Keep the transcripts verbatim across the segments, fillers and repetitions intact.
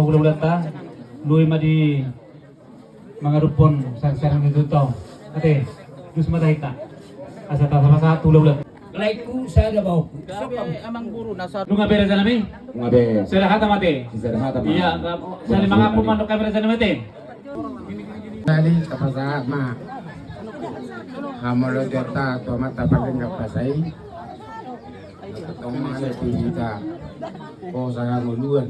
Hulahulanta, lui ma di mangadophon sarisaring ni tutu. Ate, dus ma tahi ta. Asa tapasahat tu hulahulanta. Laengku sada baoku. Nunga be raja nami? Nunga be. Sada hata ma ate. Sada hata ma. Iya, saling mangampun mandok kami raja nami ate. Jadi tapasahat ma hamolojonta tu Amanta Pardenggan Basa i. Tong ma di hita hosa hangoluan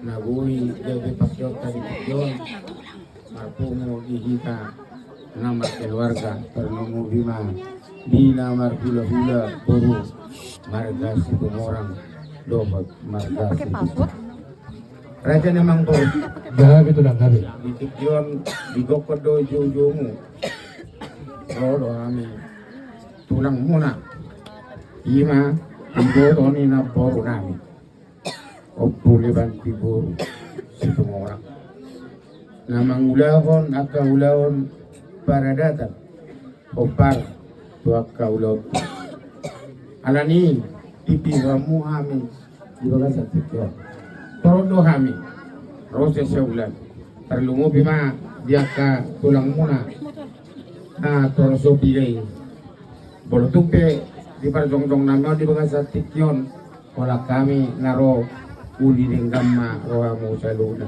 na boi gabe pasionta di tingki on. Marpungu di hita na markeluarga, tarlumobi ma di na marhulahula boru marga Situmorang dohot marga Situmorang. Raja ni amangboru. Gabe tulang, gabe. Di tingki on digokhon do joujoumu. Ro do hami tulangmuna. I ma iboto ni namboru nami. Ompu Leban Tiboru Situmorang na mangulahon angka ulaon paradatan. Hombar tu angka ulaon. Alani i, dipihomu hami di bagasan tingki on. Torop do hami ro sian siahaan. Tarlumobi ma di angka tulangmuna na torop so piga i. Molo tung pe diparjongjong nami on di bagasan tingki on, holan hami na ro uli denggan ma rohamu saluhutna.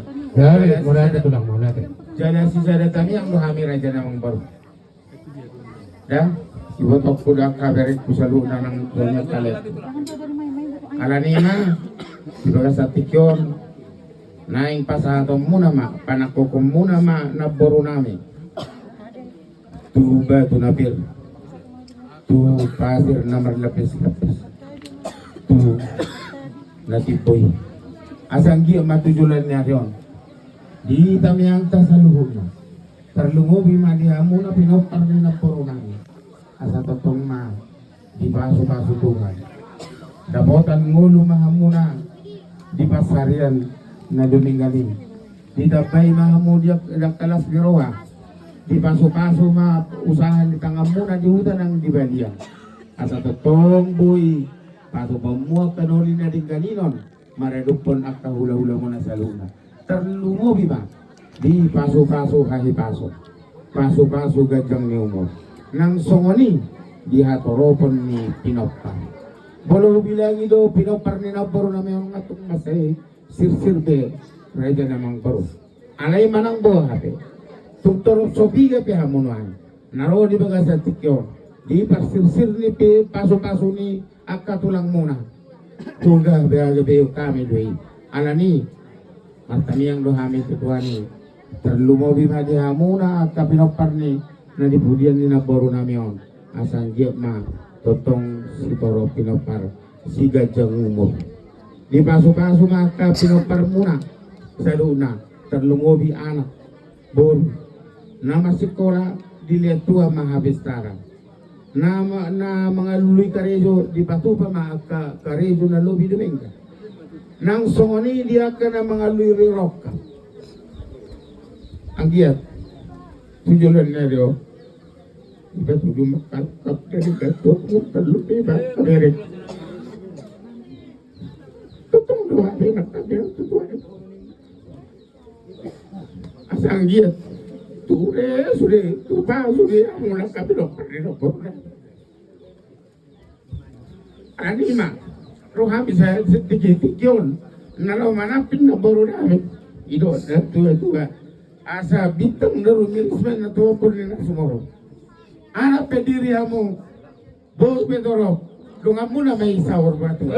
Jala sisada tangiang do hami raja ni amangboru. Da, ibotongku da angka berengku saluhutna nang donian kale. Alani i ma di bagasan tingki on naeng pasahatonmuna ma, panangkokonmuna ma namboru nami tu batu na pir, tu pasir na marlapis-lapis, tu na timbo i. Asa anggiat ma tu joloan ni ari on di tamiangta saluhutna. Tarlumobi ma di hamuna pinompar ni namboru nami. Asa tongtong ma dipasupasu Tuhan. Dapotan ngolu ma hamuna di pansarian na dumenggan i. Ditambai ma hamu di angka las ni roha. Dipasupasu ma usaha ni tanganmuna di huta nang di balian. Asa tongtong boi patupaonmu angka doli na denggan i non maradophon angka hulahulamuna saluhutna. Tarlumobi ma dipasupasu hahipason, pasupasu ganjang ni umur. Nang songon i di hatoropon ni pinompar. Molo hubilangi do pinompar ni namboru nami on nga tung mansai sirsir be raja ni amangboru. Alai manang boha pe, tung torop so piga pe hamu nuaeng na ro di bagasan tingki on di parsirsir ni pasupasu ni angka tulangmuna. Tung gabe gabe hami do i. Alani i martangiang do hami tu Tuhan i. Tarlumobi ma di hamuna angka pinompar ni na di pudian ni namboru nami on. Asa anggiat ma tongtong sitorop pinompar, siganjang umur. Dipasupasu ma angka pinomparmuna saluhutna, tarlumobi anak, boru na marsikola dilehon Tuhan ma hapistaran. Na ma-, na mangalului karejo dipatupa ma angka karejo na lobi dumenggan. Nang songon i di angka na mangalului rirongkap. Anggiat tu joloan ni ari on dipatudu ma kalkap dari gatot murtan lupe bangka berek. Tongtong do hape nang tabe tu Tuhan. Asa anggiat ture sude tupa sude hamu na hape dohot pardenggan dohot boru nami. Alani i ma ro hami sahat tingki-tingki on na laho manampin namboru nami. I do na tua-tua asa bintang na rumiris ma na tu ombun ni na sumorop. Anak pe diri hamu, boru pe torop, donganmuna ma i saur matua.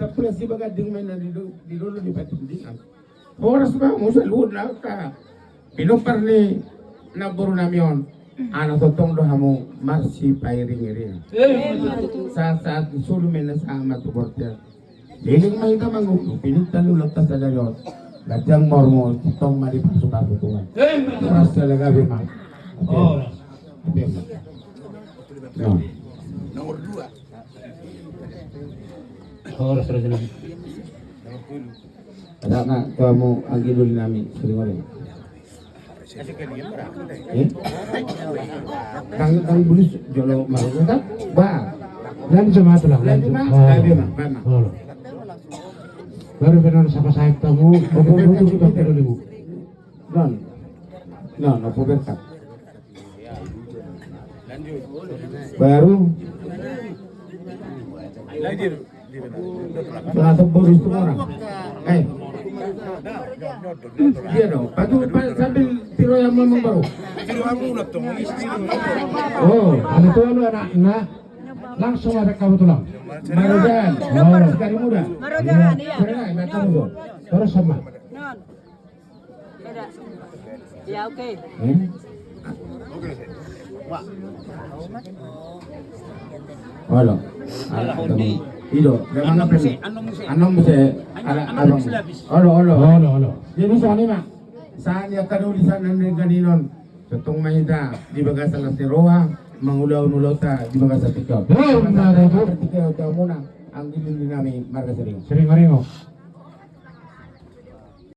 Tampulasi baganding ma i na di do-, di dolok ni patindingan. Horas ma hamu saluhutna angka pinompar ni namboru nami on. Ala tongtong do hamu marsipairing-iringan. Sahat-sahat ni solu ma i na sahat ma tu bortean. Leleng ma hita mangolu, pinta ni ulanta sadari on. Ganjang ma umur, tongtong ma dipasupasu Tuhan. Horas, ala gabe ma. Oke. Oke. Nomor dua. Horas, horas. Ada na tu hamu anggi doli nami sering orang. Eh? Tang, tang bulus jolo marungu kan? Ba. Lanjut ma tulang, lanjut ma. Lanjut ma. Gabe ma, ba ma. Baru pe non sapa sahit tamu, opo butuh kita perlu. Non. Non, opo berkat. Baru. Tengah tebur itu orang. Eh. Dia dong, patu pa-, sambil tiro yang memang baru. Oh, ada tuh lu anaknya. Langsung ada kamu tulang. Marojahan. Oh, sekali muda. Marojahan, iya. Keren, nggak tahu tuh. Terus sama. Non. Beda. Ya, oke. Hmm? Olo. Ala, ala, ketemu. Ido, memang anong apa muse, nih? Anong muse. Anong muse. Ala, anong abang. Muse habis. Olo, olo. Olo, olo. Jadi, soalnya, Mak, saat dia kado di sana, dengan Inon. Tongtong ma hita di bagasan las ni roha, mangulahon ulaonta di bagasan tingki on. Benar, benar, benar. Tingki on, tahu muna, anggiling di nami marga Siringo. Siringo-ringo.